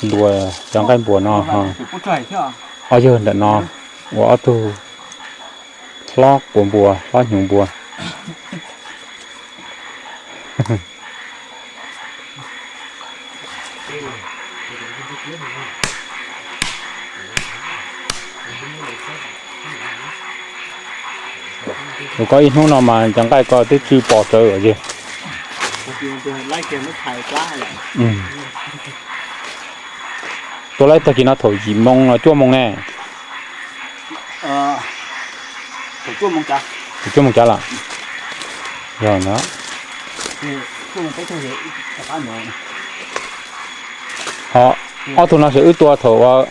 Luas cov nqaij npuas no, ob yawg ntawm no ua ob tug hlob quas npua, hlob hnyuv npua. Ua koj ib hnub no mas cov nqaij ko twb tsw pos tsawv yog. Tua laib tag kis no thaum yim moo los cuaj moo ne? Thaum cuaj moo cav lawm. Yog no. Ho ob tug no ces wb tua thaum,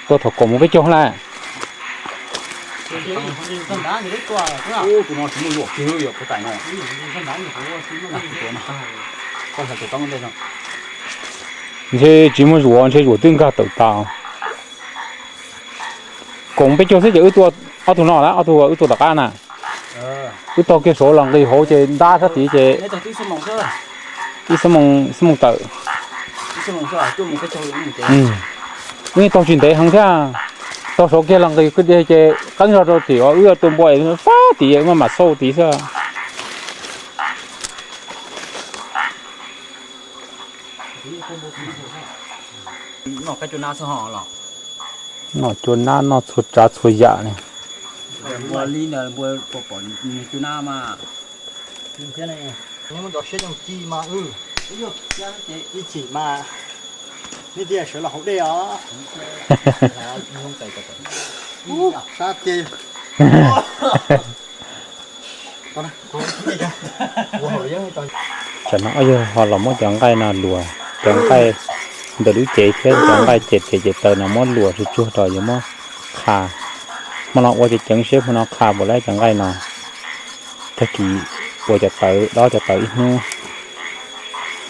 tua thaum kaum moo peb caug lawm. Ntshe tsis muaj zuav, ntshe zuav twb nkag tawm tas. Kaum peb caug xwb ces wb tua ob tug no na, ob tug wb tua tom qab na. Wb taug kiag saud los nqis hauv ces ntab sab tid ces ib xuab moos tawm. Wb taug tsis ntev heev thiab, taug saud kiag los nqis kwj deg ces qeeb zog rau tim uas wb tua npua fab tid, wb mam xauj tid xwb. Noj cua nab noj txhua tsav txhua yam li. Ib chim mas nej thiaj sawv los haus dej os. Sab tiag. Tsam no ob yawg ho los muab cov nqaij no luas, cov nqaij ntawm lub cev thiab cov nqaij ces ces ces taws no muab luas tsuag tsuag rau yuav muab qha. Hmo no ua ceev ceev seb hmo no qha puas laib cov nqaij no. Tag kis ua cov tawv, dob cov tawv ib hnub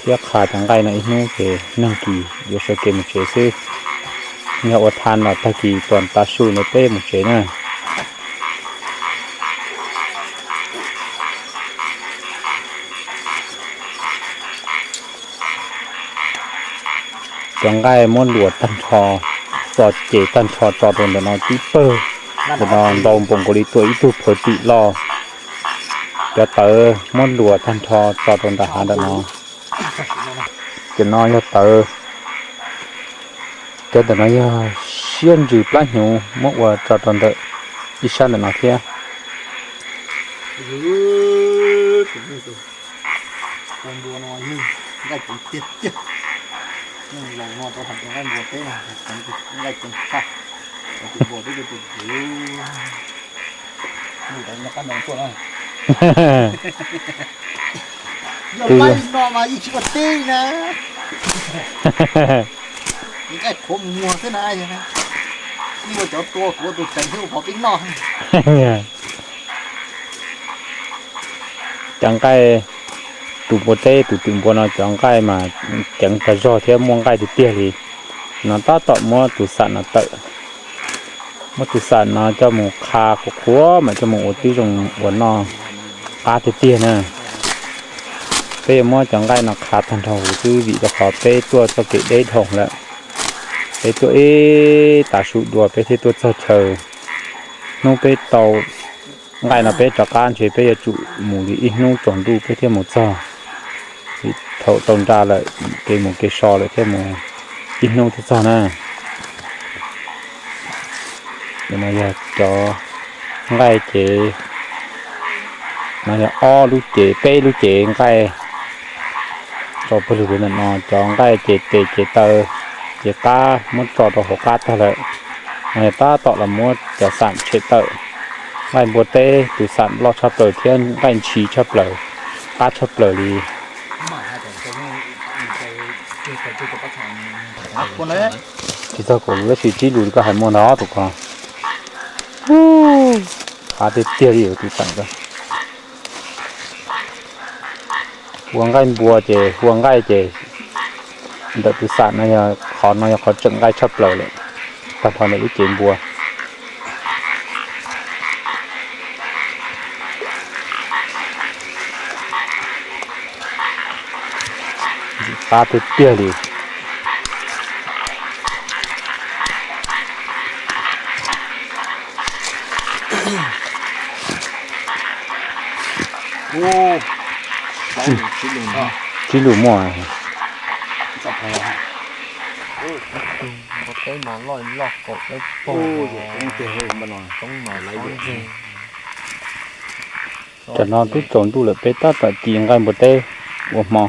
thiab qha cov nqaij no ib hnub ces nag kis yuav sawv kev mus tsev xwb. Yog ua tha los tag kis tos tav su ntawd peb mus tsev na. Cov nqaij muab luas tag nrho, tso ces tag nrho tso rau ntawm no tib pawg, ntawm no ntau npaum nkaus li tua ib tug phawv tim loj. Cov tawv muab luas tag nrho tso rau nram hav ntawm no. Cov no yog tawv, cov ntawm no yog siab ntsws plab hnyuv muab ua tso rau ntawm ib sab ntawm no thiab. Yog laij no mas yeej tsis ua teb na. Nqaij qhuav muag xwb na, ib ua cov tua kuv tus tseem thiab ua pov peb noj. Cov nqaij, tus npua teb tus twm npua no cov nqaij mas ceev tag zog thiab muaj nqaij tiag tiag li. No tab tom muab tus xam no tawm, muab tus xam no coj mus qha qhuav qhuav mas coj mus ua tib zoo ua noj qab tiag tiag na. Peb yuav muab cov nqaij no qha tag nrho huv xwb vim rau qhov peb tuaj txoj kev deb dhau lawm. Peb tuaj ib tav su dua peb thiaj tuaj txog chaw. Hnub peb tau nqaij no peb rov qab ntshe peb yuav tsum mus li ib hnub tsaus ntuj peb thiaj mus txog. Thaum tau nra lawm, kev mus kev so lawm thiaj mus ib hnub thiaj txog na. No yog cov nqaij ces, no yog ob lub cev peb lub cev nqaij tso pawg lug li ntawm no. Cov nqaij ces tes ces taw ces qab muab tso rau hauv qab tag lawm. No yog tab tom los muab cov xam tshem tawm. Nqaij npua teb tus xam loj tshaj plaws thiab nqaij ntshis tshaj plaws, qab tshaj plaws li. Tsis txog kaum lus tab sis tsib lus koj hais muaj ntau tus ko. Qab tiag tiag li tus xam ko. Ua nqaij npua ces ua nqaij ces ntawm tus xam no yog qhov no yog qhov tseem nqaij tshaj plaws lawm, tag nrho ntawm lub cev npua. Qab tiag tiag li. Tsib lus muaj. Tam no twb tsaus ntuj lawm, peb tab tom ci nqaij npua teb ua hmo.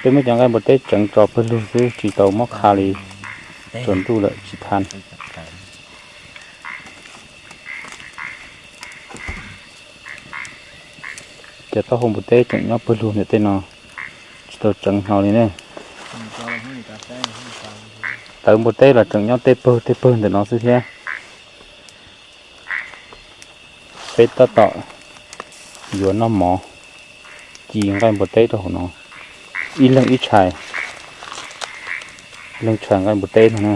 Peb muab cov nqaij npua teb tseev tso pawg lug xwb, tsis tau muab qha li. Tsaus ntuj lawm tsis tau. Cov taub hau npua teb tseem nyob pawg lug ntawm tej no, tsis tau tseev hlo li ne. Tawv npua teb los tseem nyob tej pawg tej pawg ntawm no xwb thiab. Peb tab tom yuav noj mov, ci nqaij npua teb rau hauv no, ib leeg ib tshais, ib leeg tshais nqaij npua teb no na.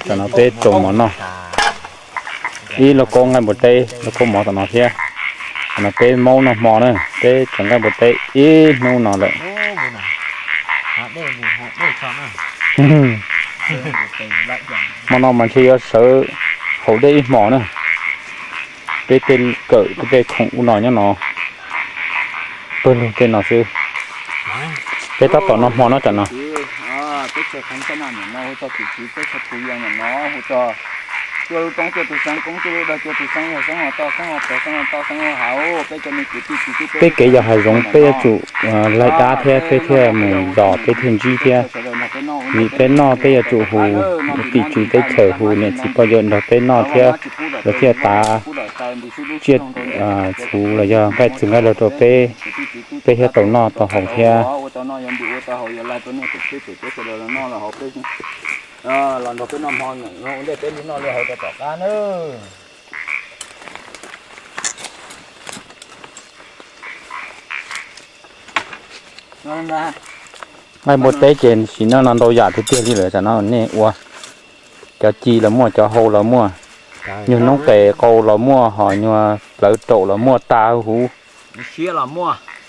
Tam no peb tsau mov noj, ib lauj kaub nqaij npua teb, lauj kaub mov tom no thiab. Tam no peb maub noj hmo na, peb tsau nqaij npua teb ib hnub no lawm. Hmo no mas ntshe yuav sawv haus dej ib hmos na. Peb tej kawm peb tej khoom ub no nyob no, pawg lug tej no xwb. Peb tab tom noj hmo no tam no. Peb kev yog hav zoov peb yuav tsum laig dab thiab peb thiaj mus zos peb thiaj ntsib thiab. Vim peb noj peb yuav tsum hu tim tswv teb chaws hu niam txiv pog yawg nrog peb noj thiab, lawv thiaj tav tsiaj txhu los yog nqaij txwg nqaij laug rau peb, peb thiaj tau noj tau haus thiab. Nqaij npua teb ces sim no no ntau yam tiag tiag li lawm, tam no nej ua, cov ci los muaj, cov hau los muaj, nyuag noob qes qau los muaj, ho nyuag plawv raum los muaj tas huv.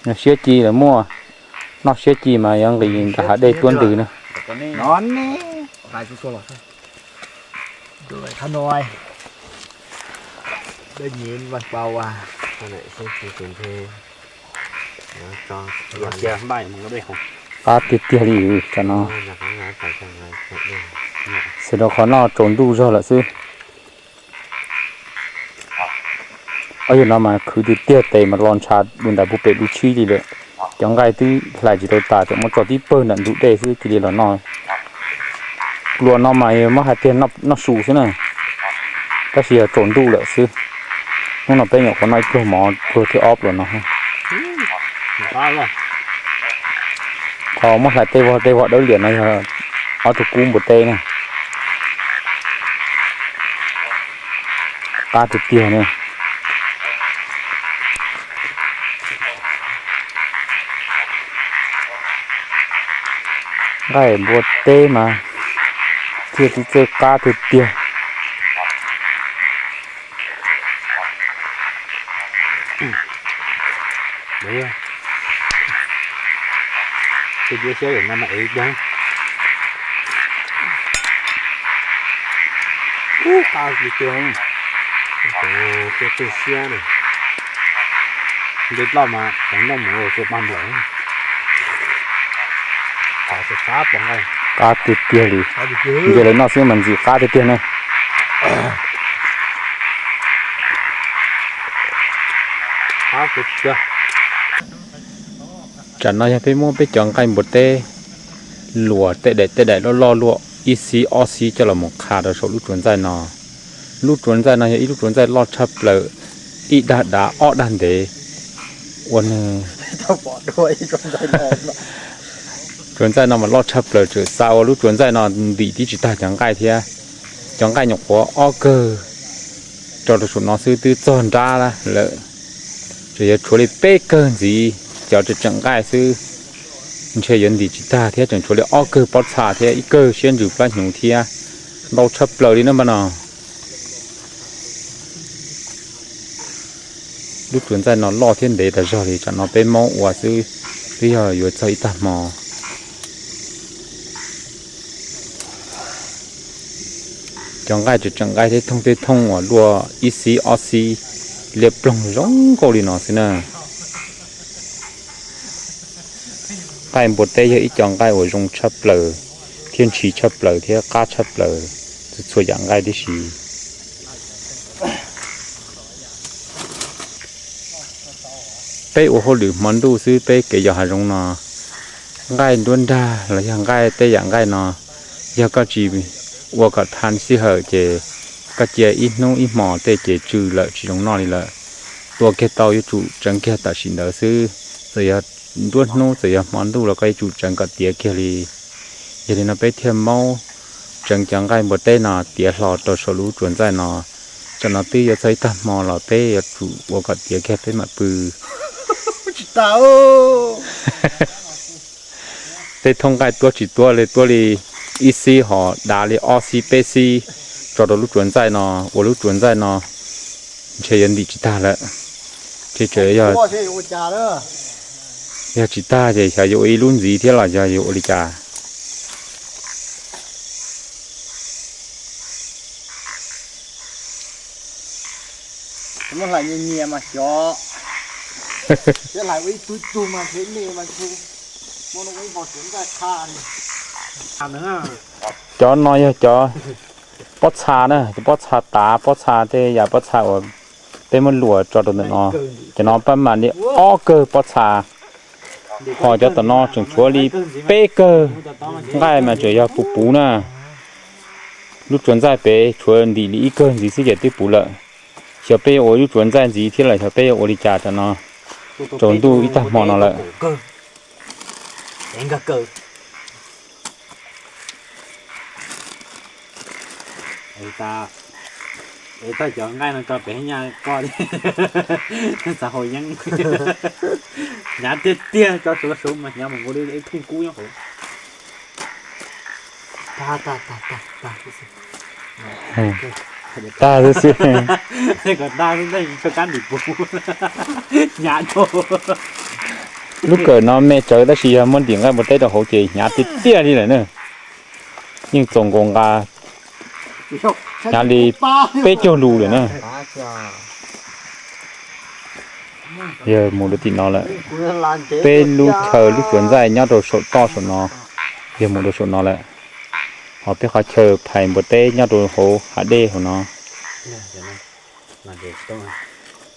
Nyuag siab ci los muaj, noj siab ci mas yuav nqis nram hav dej tuab ntws na. Qab tiag tiag li tam no. Sawv daws qhov noj tsaus ntuj zog lawm xwb. Ob yawg no mas khwv tiag tiag, tes mas los ntshav dua ntais puag pem dub tshib li lawm. Cov nqaij twb hlais tsis tau tas, tseem muab tso tib pawg nram ntug dej xwb cia li los noj. Pluas no mas muab hais tiag noj su xwb na, tab sis yog tsaus ntuj lawm xwb. Hnub no peb nyuam qhuav noj ib pluag mov, pluag thib ob pluas no. Qhov muab hlais tej vog tej vog dawb liam no yog ob tug kub npua teb na. Qab tiag tiag ne. Nqaij npua teb mas thiaj txawj qab tiag tiag. Tus diav siab no mas ev deeg. Ub, qab tiag tiag. Tus siab na. Nte loj mas teev noj mus ua tsis pag nplaim. Qab tiag tiag li. Nce lawv noj xwb mas ntxim qab tiag tiag na. Tsam no yog peb muab peb cov nqaij npua teb luas tej daim tej daim loj loj luaj ib xib ob xib coj los mus qha rau saum lub tsuas ntxaij no. Lub tsuas ntxaij no yog ib lub tsuas ntxaij loj tshaj plaws, ib dag dav ob dag ntev. Ua nws tsuas ntxaij no mas loj tshaj plaws, tseem xa ua lub tsuas ntxaij no ntim tib tsis tag cov nqaij thiab. Cov nqaij nyuam qhuav ob kawg rau rau saum no xwb twb txog nrab lawm. Tseem yuav tshuav li peb kawg ntxiv, cov tseem tseem nqaij xwb ntshe yuav ntim tsis tag thiab, tseem tshuav li ob kawg pob txha thiab ib kawg siab ntsws plab hnyuv thiab. Ntau tshaj plaws li na npaj no. Lub tsuas ntxaij no loj thiab ntev tas zog li, tsam no peb maub ua xwb twb yog yuav txog ib tag hmo. Cov nqaij tseem tseem nqaij tej thooj tej thooj uas luaj ib xib ob xib liab ploog zoo nkauj li no xwb na. Nqaij npua teb yog ib co nqaij uas zoo tshaj plaws thiab ntshis tshaj plaws thiab qab tshaj plaws txhua txhua yam nqaij tib si. Peb ua hauj lwm hmo ntuj xwb, peb kev yos hav zoov no, nqaij nruab nrag los yog nqaij tej yam nqaij no, yog koj tsis ua kom tag sij hawm ces koj cia ib hnub ib hmo tej ces tsw lawm tsis zoo noj li lawm. Tua kiag tau yuav tsum tseev kiag tam sim ntawd xwb, txawm yog nruab hnub txawm yog hmo ntuj los koj yuav tsum tseev kom tiav kiag li. Yog li no peb thiaj maub tseev cov nqaij npua teb no tiav hlo rau saum lub tsuas ntxaij no. Tsam no twb yuav txog ib tag hmo los peb yuav tsum ua kom tiav kiag peb mam pw. Tej thooj nqaij tuab tsis tuab li, tuab li ib xib ho dav li ob xib peb xib tso rau lub tsuas ntxaij no, ua lub tsuas ntxaij no ntshe yuav ntim tsis tag lawm. Ces tseem yog, yog tsis tag ces xyov yuav ua ib lub ntxiv thiab los yog yuav ua li cas. Muab hlais nyias nyias mas xyov, thiab hlais ua ib tug tug mas ntshe me mas ntshe muab ib hmo tsuas nqaij qha li. Cov no yog cov pob txha na, cov pob txha tav, pob txha tej yam pob txha uas peb muab luam tso rau ntawm no. Cov no pab mam li ob kawg pob txha, ho cov tom no tseem tshuav li peb kawg. Nqaij mas tseem yog puv puv na. Lub tsuas ntxaij pem tshuav ntim li ib kawg ntxiv xwb ces twb puv lawm. Xyov peb yuav ua lub tsuas ntxaij ntxiv thiab los xyov peb yuav ua li cas tam no, tsaus ntuj ib tag hmo no lawm. Tag cov nqaij no tso pem nyaj koj li, xav haus yeeb. Hnyav tiag tiag, tso suav suav mas hnyav mus nkaus li ib thooj kub nyob hauv. Tag xwb xwb. Kom tag xwb, kab ntim puv. Hnyav dhau. Lub kawm no me tsawv tab sis yog muab ntim nqaij npua teb rau hauv ces hnyav tiag tiag li lawm na. Yeej txaus nkaus nqa hnyav li peb caug lus lawm na. Yog mus rau tim no lawm. Peb lub chaw lub tsuas ntxaij nyob rau saum toj saum no, yog mus rau saum no lawm. Ho peb qhov chaw phais npua teb nyob rau hauv hav dej hauv no.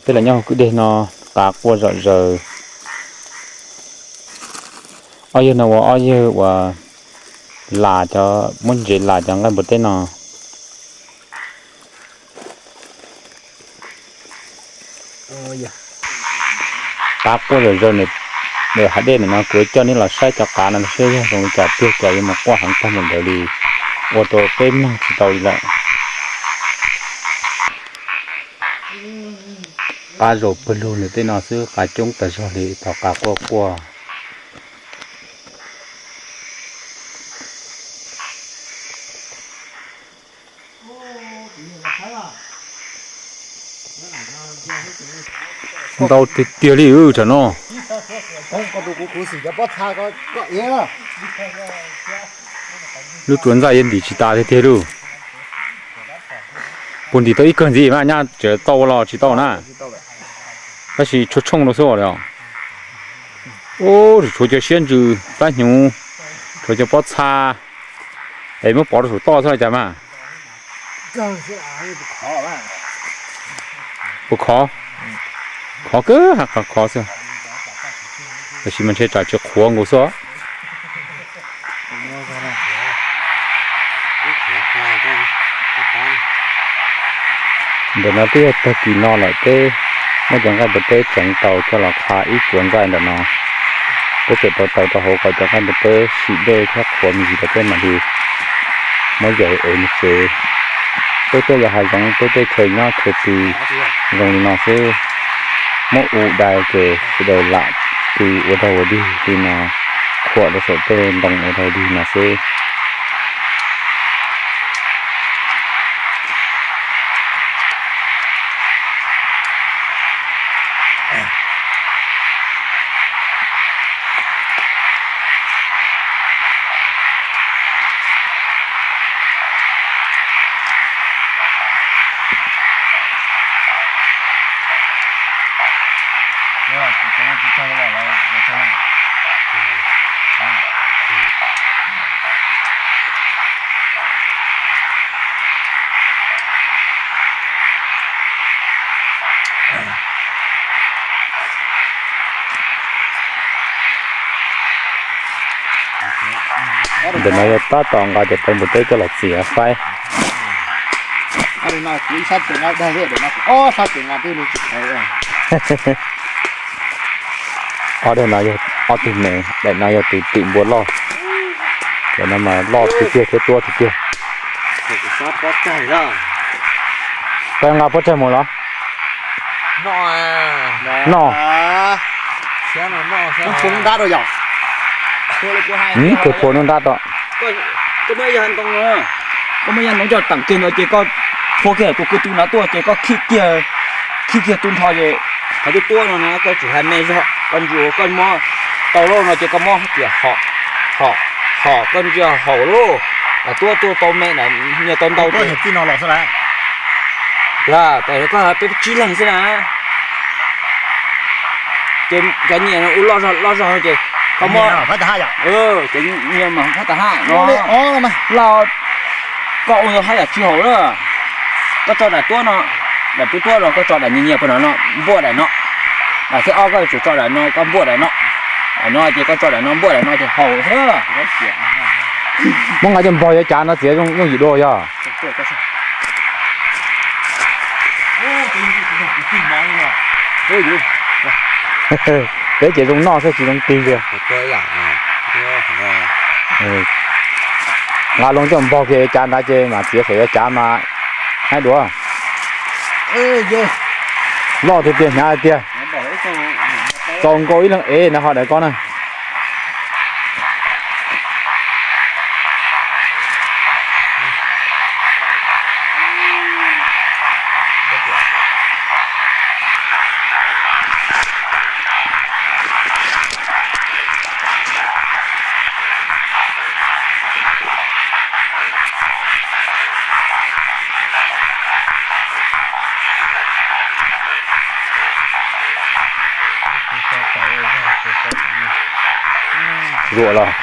Peb los nyob hauv kwj deg no, qav quaj zom zaws. Ob yawg no ua ob yawg uas las cov, muab ntsev las cov nqaij npua teb no. Qav quaj zom zaws, hav dej ntawm no kuv coj nej los saib cov qav no seb yog zoo li cas, tiag cas yuav mus quaj heev tag mus ntawd li, ua rau peb mloog tsis tau li lawm. Qav zaum pawg lug ntawm tej no xwb, qav coob tas zog li, thaum qav quaj quaj. Ntau tiag tiag li tam no. Lub tsuas ntxaij yuav ntim tsis tas tiag tiag lauj. Puas ntim tau ib kawg ntxiv mas nyaj tseem tau los tsis tau na. Tab sis tshuav tshooj rau xwb os. Ub, tshuav cov siab ntsws, tab hnyuv, tshuav cov pob txha, es muab pov rau saum toj xwb los cas mas. Puas khov? Khov kawg, khov khov xwb. Tab sis mas ntshe tsam tsis qhuav nkaus xwb. Ntawm no twb yog tag kis no lawm, peb muab cov nqaij npua teb tseev tau coj los qha ib tsuas ntxaij ntawm no. Peb tseem tau taws rau hauv kom cov nqaij npua teb sim dej thiab qhuav me ntsis rau peb mam li muab yaim ev mus tsev. Peb tej yog hav zoov, peb tej chaw nyob chaw pw zoo li no xwb. Muab u dai ces sawv daws lam pw ua dog ua dig li no, khuam rau saum tej ntoo ua dog ua dig no xwb. Ntawm no yog tab tom nqa cov tawv npua teb coj los txiav faib. Ob daim no yog ob tug me, daim no yog tus tim npua loj. Daim no mas loj tiag tiag thiab tuab tiag tiag. Koj nqa pob tsag mus los? Noj. Tus phua nub nrab tod. Koj muaj ib yav ntoo, koj muaj ib yav ntoo coj teem kiag ntawd ces koj phua kiag tus kwv tw no tuaj ces koj khij kiag, khij kiag tu nrho ces qhov twb tuab no na koj tsis hais me zog, koj ntsia koj muab tau loj no ces koj muab tias hom, hom, koj ntsia haum lauj, tuab tuaj tau me na, nyias tau ntau. Yog, koj peb tsib leeg xwb na. Ces cov nyias ua loj zog loj zog ces koj muab, ces nyias mas phab tas haj no, loj, koj ua haj yam tsis haum lawm. Koj tso daim tuab no, daim tuab tuab no koj tso daim nyias nyias puag no no, npuaj daim no. Daim thib ob koj yuav tsum tso daim no koj npuaj daim no. Daim no ces koj tso daim no npuaj daim no ces haum xwb. Muab nqa coj npog yuav cav no txiav yooj yim dua yog. Peb ces zoo noj xwb tsis zoo tig li. Nqa loo coj npog kiag yuav cav nrad ces mam txiav xav yuav cav mas haib dua. Loj tiag tiag hnyav tiag. Txaus nkaus ib leeg ev na ho daim ko na. Zuam los.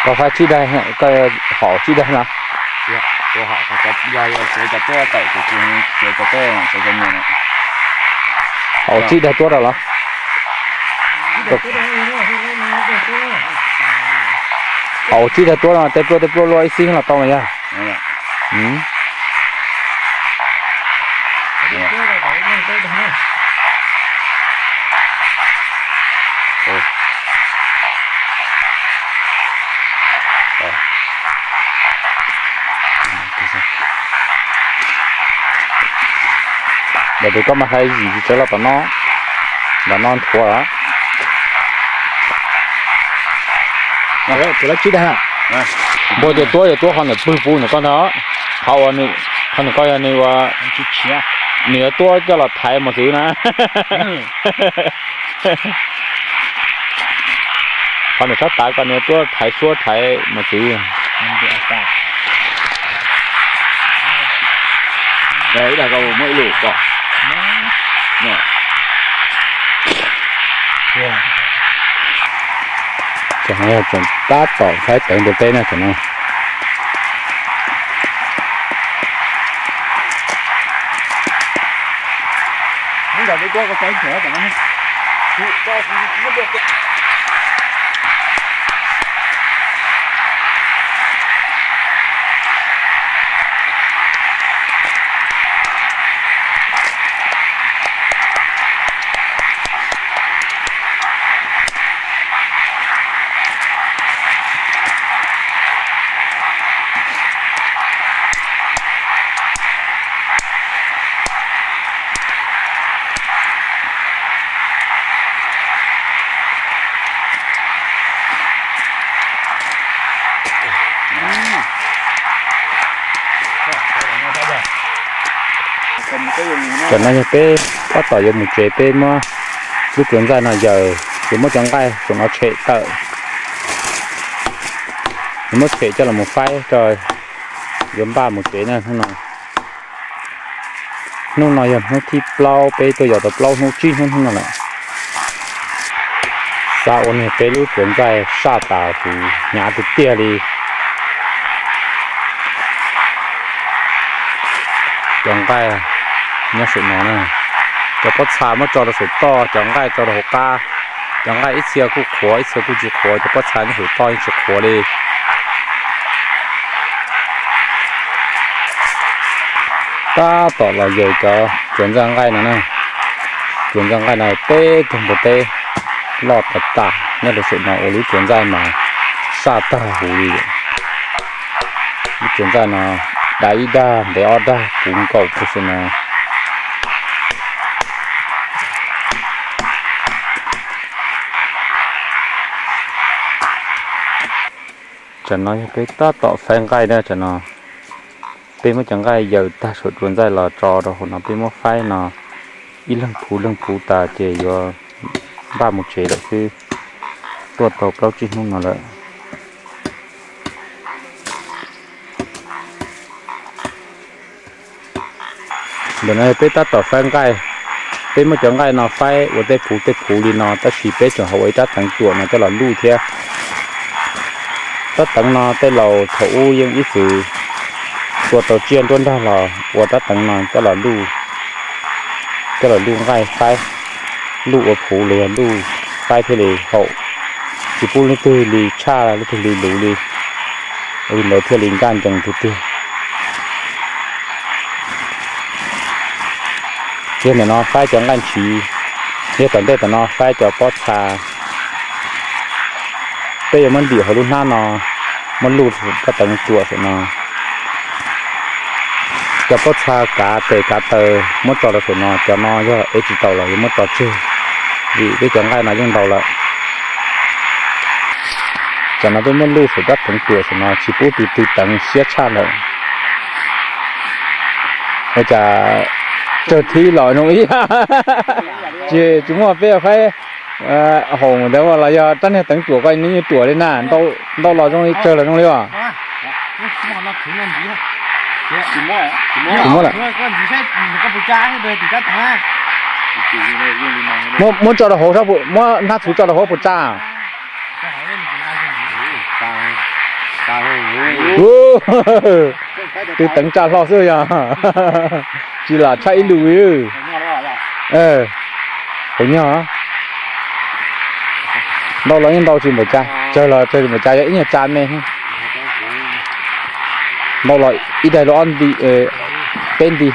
Koj faib tsib daim, koj haum tsib daim no. Haum tsib daim tuab rau los? Haum tsib daim tuab no tej pluaj tej pluaj luaj ib xib los tau mas yog. Ntawm tes koj mas hlais yim tsis tsav los tom no, tom no nthuav. Npua ces tuab yog tuab qhov ntawm pwg puv ntawm koj ntag. Qhov uas nws, qhov ntawm koj yog nws ua, nws yuav tuab coj los thaiv mos txwv na. Qhov ntawm sab tav koj nws yuav tuab thaiv suab thaiv mos txwv. Ib dag koj muab ib lus kom. Tam no yog tseem tab tom faib tawv ntua teb na tam no. Tam no yog peb tab tom yuav mus tsev, peb muab lub cua ntxaij no yaws. Yuav muab cov nqaij saum no tshem tawm, yuav muab tshem coj los mus faib rau, yuav npaj mus tsev na hnub no. Hnub no yog hnub thib plaub, peb tuaj yos tau plaub hnub tsib hnub hnub no lawm. Xav ua niag peb lub tsuas ntxaij saj tas huv hnyav tiag tiag li. Cov nqaij nyob saum no na, cov pob txha muab tso rau saum toj, cov nqaij tso rau hauv qab. Cov nqaij ib txhia kuj qhuav, ib txhia kuj tsis qhuav, cov pob txha nyob saum toj yeej tsis qhuav li. Tab tom los yaws cov tsuas ntxaij nqaij no na. Tsuas ntxaij nqaij no peb tug npua teb loj tas tas nyob rau saum no ua lub tsuas ntxaij mas saj tag huv li. Lub tsuas ntxaij no dav ib dag ntev ob dag puv nkaus puag saum no. Tsam no yog peb tab tom faib nqaij na, tsam no peb muab cov nqaij yaws tag saum tsuas ntxaij los tso rau hauv no peb muab faib no ib leeg puv leeg puv tas ces yuav npaj mus tsev lawm xwb. Tuaj tau plaub tsib hnub no lawm. Ntawm no yog peb tab tom faib nqaij, peb muab cov nqaij no faib ua tej puv tej puv li no tab sis peb tseem ho ua ib rab teev tuam no coj los luj thiab. Rab teev no tej laus thaum ub yeej ib txwm tua tau tsiaj nruab nrag los ua rab teev no coj los luj, coj los luj nqaij faib, luj ua puv los yog luj faib thiaj li haum, tsis pub leej twg li tshaj leej twg li luv li, ua li ntawd thiaj li nkaj ncees tiag tiag. Yog ntawm no faib cov nqaij ntshiv, yog tom ntej tom no faib cov pob txha. Peb yuav muab ntim hauv lub hnab no, muab luj rab teev tuam saum no. Cov pob txha kav tes kav taw muab tso rau saum no, cov no yog ev tsis tau los yuav muab tso tseg, vim peb cov nqaij no yeej ntau lawm. Cov no peb muab luj saum rab teev tuam saum no tsis pub tus twg teev siab tshaj lawm. Ua cas tsawg thib los zoo ib yam, tsis, tsis muaj peb faib haum ntawd los yog rab niag teev tuam ko nws yeej ruam li na, ntau los zoo li tsawg los zoo li os. Tsis muaj lawm. Muab, muab tso rau hauv, muab hnab txhuv tso rau hauv puas tsa? Twb teev tsa hlo xwb yog, tsis lam tshaj ib lus li. Qhov nyog ntau los yeej ntau tsis npaum cas, tsawg los tsawg tsis npaum cas, yog ib nyuag tsa me. Ntau los ib daig los ob nti, peb nti.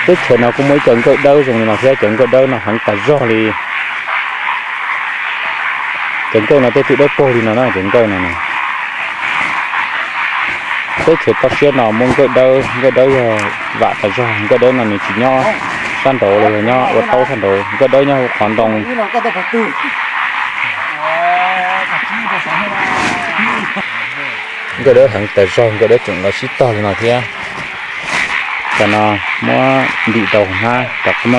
Teb chaws no kuj muaj ib co nkawj dawb zoo li no thiab, cov nkawj dawb no heev tas zog li. Cov nkawj no tej twb dawb paug li no na, cov nkawj no na. Teb chaws toj siab no muaj nkawj dawb, nkawj dawb yog vam tas zog, nkawj dawb no nws tsis nyob sab nraud los yog nyob ua taub sab nraud, nkawj dawb nyob hauv qhov ntoo. Nkawj dawb heev tas zog, nkawj dawb tseem los sib tog li no thiab. Cov no muab ntim tau hnab, cov muab